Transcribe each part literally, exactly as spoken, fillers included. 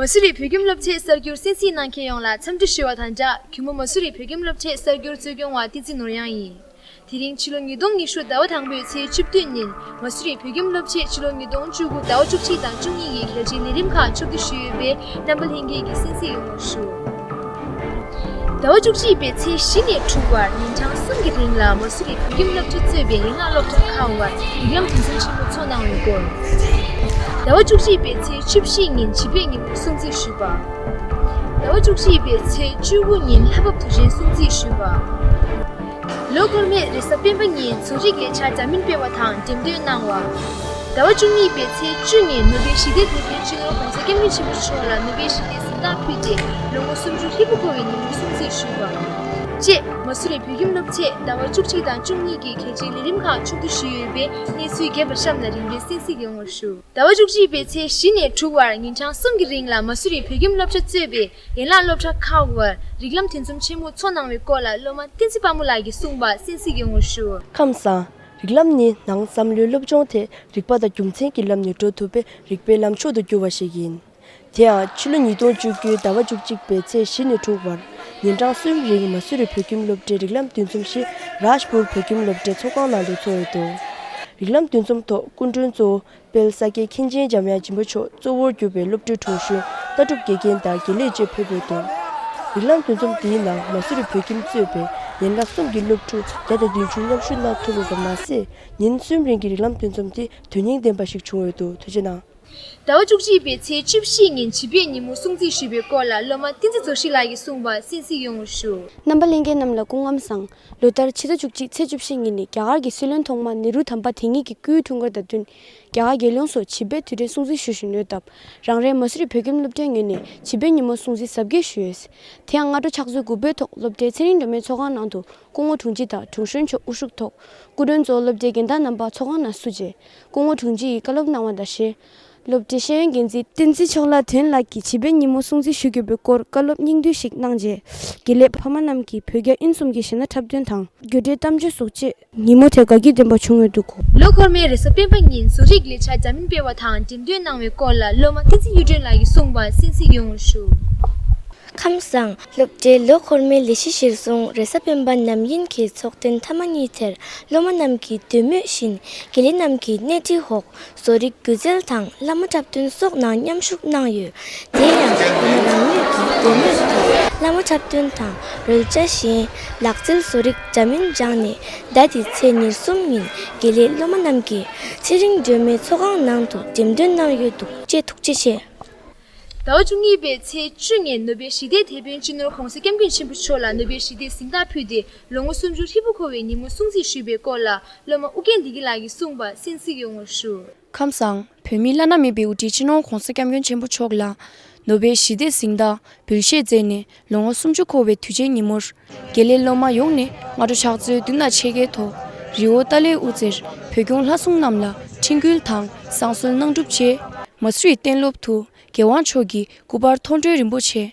མ་སུ་རི་བོད་ཁྱིམ་སློབ་གྲྭའི་གསར་འགྱུར་གསན་གཟིགས་གནང་མཁན་ཡོངས་ལ་འཚམས་འདྲི་ཞུ་བ་དང་སྦྲགས། གུས་མོ་མ་སུ་རི་བོད་ཁྱིམ་སློབ་གྲྭའི་གསར་འགྱུར་གཙོ་སྐྱོང་བ་བསྟན་འཛིན་ནོར་གཡང་ཡིན། དེ་རིང་ཕྱི་ལོ་ཉིས་སྟོང་ཉི་ཤུ་ཟླ་བ་དང་པོའི་ཚེས་བཅུ་བདུན་ཉིན་མ་སུ་རི་བོད་ཁྱིམ་སློབ་གྲྭས་ཕྱི་ལོ་ཉིས་སྟོང་བཅུ་དགུ་ཟླ་བ་བཅུ་གཅིག་དང་བཅུ་གཉིས་ཀྱི་གལ་ཆེའི་ལས་རིམ་ཁག་ཕྱོགས་བསྡུས་ཞུས་ཡོད་པས་རྣམ་པ་ལྷན་རྒྱས་ཀྱིས་གསན་གཟིགས་ཡོང་བར་ཞུ། ཟླ་བ་བཅུ་གཅིག་པའི་ཚེས་བཞི་ནས་དྲུག་བར་ཉིན་གྲངས་གསུམ་གྱི་རིང་ལ་མ་སུ་རི་བོད་ཁྱིམ་སློབ་གྲྭ་གཙོས་པའི་ཡན་ལག་སློབ་གྲྭ་ཁག་བར་རིགས་ལམ་འདུ་འཛོམས་ཆེན་མོ་ཚོགས་གནང་བའི་སྐོར། ཟླ་བ་བཅུ་གཅིག་པའི་ཚེས་བཅུ་བཞི་ཉིན་བྱིས་པའི་ཉིན་མོ་སྲུང་བརྩི་ཞུས་པ། ཟླ་བ་བཅུ་གཅིག་པའི་ཚེས་བཅུ་དགུ་ཉིན་ལྷ་བབས་དུས་ཆེན་སྲུང་བརྩི་ཞུས་པ། ལོ་འཁོར་མའི་རེས་གཟའ་སྤེན་པ་ཉིན་བཟོ་རིག་ལས་འཆར་འདྲ་མིན་སྤེལ་བ་དང་འགྲེམས་སྟོན་གནང་བ། ཟླ་བ་བཅུ་གཉིས་པའི་ཚེས་བཅུ་ཉིན་ནོ་བེལ་ཞི་བདེའི་དེད་དཔོན་སྤྱི་ནོར་༸གོང་ས་༸སྐྱབས་མགོན་ཆེན་པོ་མཆོག་ལ་ནོ་བེལ་ཞི་བདེའི་གཟེངས་རྟགས་ཕུལ་ཏེ་ལོ་ངོ་སུམ་ཅུ་ཧྲིལ་པོ་འཁོར་བའི་ཉིན་མོ་སྲུང་བརྩི་ཞུས་པ། བཅས་མ་སུ་རི་བོད་ཁྱིམ་སློབ་གྲྭས་ཟླ་བ་བཅུ་གཅིག་དང་བཅུ་གཉིས་ཀྱི་གལ་ཆེའི་ལས་རིམ་ཁག་ཕྱོགས་བསྡུས་ཞུས་ཡོད་པས་གནས་ཚུལ་རྒྱས་པ་གཤམ་ལ་རིམ་པས་གསན་གཟིགས་ཡོང་བར་ཞུ། ཟླ་བ་བཅུ་གཅིག་པའི་ཚེས་བཞི་ནས་དྲུག་བར་ཉིན་གྲངས་གསུམ་གྱི་རིང་ལ་མ་སུ་རི་བོད་ཁྱིམ་སློབ་གྲྭ་གཙོས་པའི་ཡན་ལག་སློབ་གྲྭ་ཁག་བར་རིགས་ལམ་འདུ་འཛོམས་ཆེན་མོ་ཚོགས་གནང་བའི་སྐོར་ལ་སློབ་མ་བསྟན་འཛིན་དཔལ་མོ་ལགས་ཀྱིས་གསུངས་པ་གསན་གཟིགས་ཡོང་བར་ཞུ། ཁམས་བཟང་། རིགས་ལམ་ནི་ནང་བསམ་བློའི་སློབ་སྦྱོང་དེ་རིག་པ་དང་རྒྱུ་མཚན་གྱི་ལམ་ནས་འགྲོ་ཐུབ་པའི་རིག་པའི་ལམ་མཆོག་ཏུ་གྱུར་པ་ཞིག་ཡིན། དེ་ཡང་ཕྱི་ལོ་ཉིས་སྟོང་བཅུ་དགུ་ཟླ་བ་བཅུ་གཅིག་པའི་ཚེས་བཞི་ནས་དྲུག་བར་ཉིན་གྲངས་གསུམ་རིང་མ་སུ་རི་བོད་ཁྱིམ་སློབ་གྲྭའི་རིགས་ལམ་འདུ་འཛོམས་ཞིག་རཱཇ་པུར་བོད་ཁྱིམ་སློབ་གྲྭའི་ཚོགས་ཁང་ནང་དུ་འཚོགས་ཡོད་འདུག་རིགས་ལམ་འདུ་འཛོམས་ཐོག་སྐུ་མགྲོན་གཙོ་བོ་དཔལ་ས་སྐྱའི་མཁན་ཆེན་འཇམ་དབྱངས་རྗེ་མཆོག་གཙོ་བོར་གྱུར་པའི་སློབ་གྲྭའི་དྲུང་གཞོན་ལྟ་གྲུབ་དགེ་རྒན་དང་དགེ་ལས་བཅས་ཕེབས་ཡོད་འདུག་རིགས་ལམ་འདུ་འཛོམས་འདིའི་ནང་མ་སུ་རི་བོད་ཁྱིམ་གཙོས་པའི་ཡན་ལག་གསུམ་གྱི་སློབ་ཕྲུག་བརྒྱ་དང་བདུན་ཅུ་མཉམ་ཞུགས་གནང་ཐུབ་ཡོད་པ་མ་ཟད། ཉིན་གསུམ་རིང་གི་རིགས་ལམ་འདུ་འཛོམས་དེ་དོན་སྙིང་ལྡན་པ་ཞིག་བྱུང་ཡོད་འདུག་ཐུགས་རྗེ་གནང་། ཟླ་བ་བཅུ་གཅིག་པའི་ཚེས་བཅུ་བཞི་ཉིན་བྱིས་པའི་ཉིན་མོ་སྲུང་བརྩི་ཞུས་པའི་སྐོར་ལ་སློབ་མ་བསྟན་འཛིན་རྫོགས་ཤིང་ལགས་ཀྱིས་གསུངས་པ་གསན་གཟིགས་ཡོང་བར་ཞུ། རྣམ་པ་ལྷན་རྒྱས་རྣམས་ལ་སྐུ་ཁམས་བཟང་། ལོ་ལྟར་ཕྱི་ཟླ་བཅུ་གཅིག་ཚེས་བཅུ་བཞི་ཉིན་ནི་རྒྱ་གར་གྱི་སྲིད་བློན་ཐོག་མ་ནེ་རུ་དམ་པ་དེ་ཉིད་ཀྱི་སྐུའི་འཁྲུངས་སྐར་དང་བསྟུན། རྒྱ་གར་རྒྱལ་ཡོངས་སུ་བྱིས་པའི་དུས་དྲན་སྲུང་བརྩི་ཞུ་བཞིན་ཡོད་སྟབས། རང་རེའི་མ་སུ་རི་བོད་ཁྱིམ་སློབ་གྲྭའི་ངོས་ནས་བྱིས་པའི་ཉིན་མོ་སྲུང་བརྩི་གཟབ་རྒྱས་ཞུས་ཡོད། དེ་ཡང་སྔ་དྲོ་ཕྱག་ཚོད་དགུ་པའི་ཐོག་སློབ་གྲྭའི་ཚེ་རིང་སྒྲོལ་མའི་ཚོགས་ཁང་ནང་དུ་སྐུ་ངོ་དྲུང་ཆེ་དང་དྲུང་གཞོན་མཆོག་དབུ་བཞུགས་ཐོག་སྐུ་མགྲོན་གཙོ་བོ་སློབ་གྲྭའི་རྒན་བདག་རྣམ་པ་ཚོགས་ཁང་ནང་བསུ་རྗེས། སྐུ་ངོ་དྲུང་ཆེ་ཡིས་བཀའ་སློབ་གནང་བ་དང་གཞན། སློབ་གྲྭའི་ཤེས་ཡོན་འགན་འཛིན་བསྟན་འཛིན་མཆོག་ལགས་དོན་ལགས་ཀྱིས་བྱིས་པའི་ཉིན་མོ་སྲུང་བརྩི་ཞུ་དགོས་པའི་སྐོར་བཀའ་སློབ་སྙིང་བསྡུས་ཤིག་གནང་རྗེས། དགེ་ལས་ཕ་མ་རྣམས་ཀྱིས་བོད་རྒྱ་དབྱིན་གསུམ་གྱི་གཞས་སྣ་འཁྲབ་སྟོན་དང་། རྒྱུ་འབྲས་གཏམ་བརྗོད་སོགས་བཅས། ཉིན་མོ་དེ་དགའ་སྐྱིད་ལྡན་པ་བྱུང་ཡོད་འདུག་གོ། ལོ་འཁོར་མའི་རེས་གཟའ་སྤེན་པ་ཉིན་བཟོ་རིག་ལས་འཆར་འདྲ་མིན་སྤེལ་བ་དང་འགྲེམས་སྟོན་གནང་བའི་སྐོར་ལ་སློབ་མ་བསྟན་འཛིན་གཡུ་སྒྲོན་ལགས་ཀྱིས་གསུངས་པ་གསན་གཟིགས་ཡོང་བར་ཞུ། ཁམས་བཟང་། སློབ་གྲྭའི་ལོ་འཁོར་མའི་ལས་གཞི་གཞིར་བཟུང་རེས་གཟའ་སྤེན་པ་ནམ་ཡིན་གྱི་ཚོགས་ཐེངས་མཐའ་མ་གཉིས་དེར་སློབ་མ་རྣམས་ཀྱི་འདོད་མོས་བཞིན་དགེ་ལས་རྣམས་ཀྱིས་སྣེ་ཁྲིད་འོག་བཟོ་རིག་སྒྱུ་རྩལ་དང་བླ་མ་འཁྲབ་སྟོན་སོགས་ནང་མཉམ་ཞུགས་གནང་ཡོད། དེ་ཡང་སློབ་མ་རང་མོས་ཀྱིས་འདོད་མོས་ཐོག་བླ་མ་འཁྲབ་སྟོན་དང་རོལ་ཆ་གཞན་ལག་རྩལ་བཟོ་རིག་འདྲ་མིན་སྦྱངས་ནས། ཟླ་འདིའི་ཚེས་ཉེར་གསུམ་ཉིན་དགེ་ལས་སློབ་མ་རྣམས་ཀྱིས་ཚེ་རིང་སྒྲོལ་མའི་ཚོགས་ཁང་ནང་དུ་འགྲེམས་སྟོན་གནང་ཡོད་འདུག་ཅེས་ཐུགས་རྗེ་ཆེ། ཟླ་བ་བཅུ་གཉིས་པའི་ཚེས་བཅུ་ཉིན་ནོ་བེལ་ཞི་བདེའི་དེད་དཔོན་སྤྱི་ནོར་༸གོང་ས་༸སྐྱབས་མགོན་ཆེན་པོ་མཆོག་ལ་ནོ་བེལ་ཞི་བདེའི་གཟེངས་རྟགས་ཕུལ་ཏེ་ལོ་ངོ་སུམ་ཅུ་ཧྲིལ་པོ་འཁོར་བའི་ཉིན་མོ་སྲུང་བརྩི་ཞུས་པའི་སྐོར་ལ་སློབ་མ་ཨུ་རྒྱན་བདེ་སྐྱིད་ལགས་ཀྱིས་གསུངས་པ་གསན་གཟིགས་ཡོང་བར་ཞུ། ཁམས་བཟང་། བོད་མིའི་བླ་ན་མེད་པའི་དབུ་ཁྲིད་སྤྱི་ནོར་༸གོང་ས་༸སྐྱབས་མགོན་ཆེན་པོ་མཆོག་ལ་ནོ་བེལ་ཞི་བདེའི་གཟེངས་རྟགས་འབུལ་བཞེས་མཛད་ནས་ལོ་ངོ་སུམ་ཅུ་འཁོར་བའི་དུས་ཆེན་ཉིན་མོར། དགེ་ལས་སློབ་མ་ཡོངས་ནས་སྔ་དྲོ་ཕྱག་ཚོད་བདུན་དང་ཕྱེད་ཀའི་ཐོག་རི་བོ་ཏཱ་ལའི་དབུ་རྩེར་བོད་སྐྱོང་ལྷ་སྲུང་རྣམས་ལ་འཕྲིན་བསྐུལ་དང་བསང་གསོལ་གནང་གྲུབ་རྗེས། མ་སུ་རི་གཏན་སློབ་ཏུ་རྒྱལ་དབང་མཆོག་གི་སྐུ་པར་མཐོང་གྲོལ་རིན་པོ་ཆེ།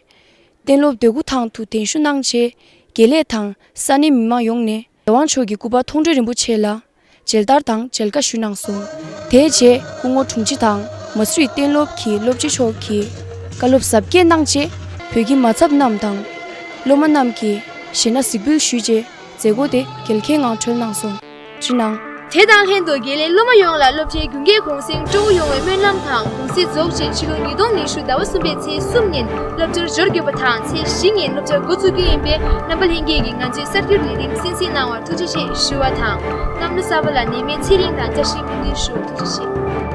གཏན་སློབ་འདོད་རྒུ་ཐང་དུ་གདན་ཞུ་གནང་རྗེས། དགེ་ལས་དང་ས་གནས་མི་མང་ཡོངས་ནས་རྒྱལ་དབང་མཆོག་གི་སྐུ་པར་མཐོང་གྲོལ་རིན་པོ་ཆེ་ལ་མཇལ་དར་དང་མཇལ་ཁ་ཞུས་གནང་སོང་། དེའི་རྗེས་སྐུ་ངོ་དྲུང་ཆེ་དང་མ་སུ་རི་གཏན་སློབ་ཀྱི་སློབ་སྤྱི་མཆོག་གིས་བཀའ་སློབ་གཟབ་རྒྱས་གནང་རྗེས། བོད་ཀྱི་མ་ཚབ་རྣམས་དང་སློབ་མ་རྣམས་ཀྱིས་གཞས་སྣ་གཟིགས་འབུལ་ཞུས་རྗེས། མཛད་སྒོ་དེ་རྒྱལ་ཁའི་ངང་གྲོལ་གནང་སོང་། ཁྲི་ནང་། དེ་དང་ལྷན་དུ་དགེ་ལས་སློབ་མ་ཡོངས་ལ་སློབ་གྲྭའི་རྒྱུན་སྐྱེལ་གུང་སེང་སྤྲོ་བོ་ཡོང་བའི་སྨོན་ལམ་དང་གུང་སེང་རྫོགས་རྗེས་ཕྱི་ལོ་ཉིས་སྟོང་ཉི་ཤུ་ཟླ་བ་གསུམ་པའི་ཚེས་གསུམ་ཉིན་སློབ་གྲྭར་འབྱོར་དགོས་པ་དང་། ཚེས་བཞི་ཉིན་སློབ་གྲྭ་འགོ་འཛུགས་རྒྱུ་ཡིན་པས་རྣམ་པ་ལྷན་རྒྱས་ཀྱིས་ང་ཚོའི་གསར་འགྱུར་ལས་རིམ་གསན་གཟིགས་གནང་བར་ཐུགས་རྗེ་ཆེ་ཞུ་བ་དང་། གནམ་ལོ་གསར་པ་ལ་ནད་མེད་ཚེ་རིང་དང་བཀྲ་ཤིས་སྨོན་འདུན་ཞུ། ཐུགས་རྗེ་ཆེ།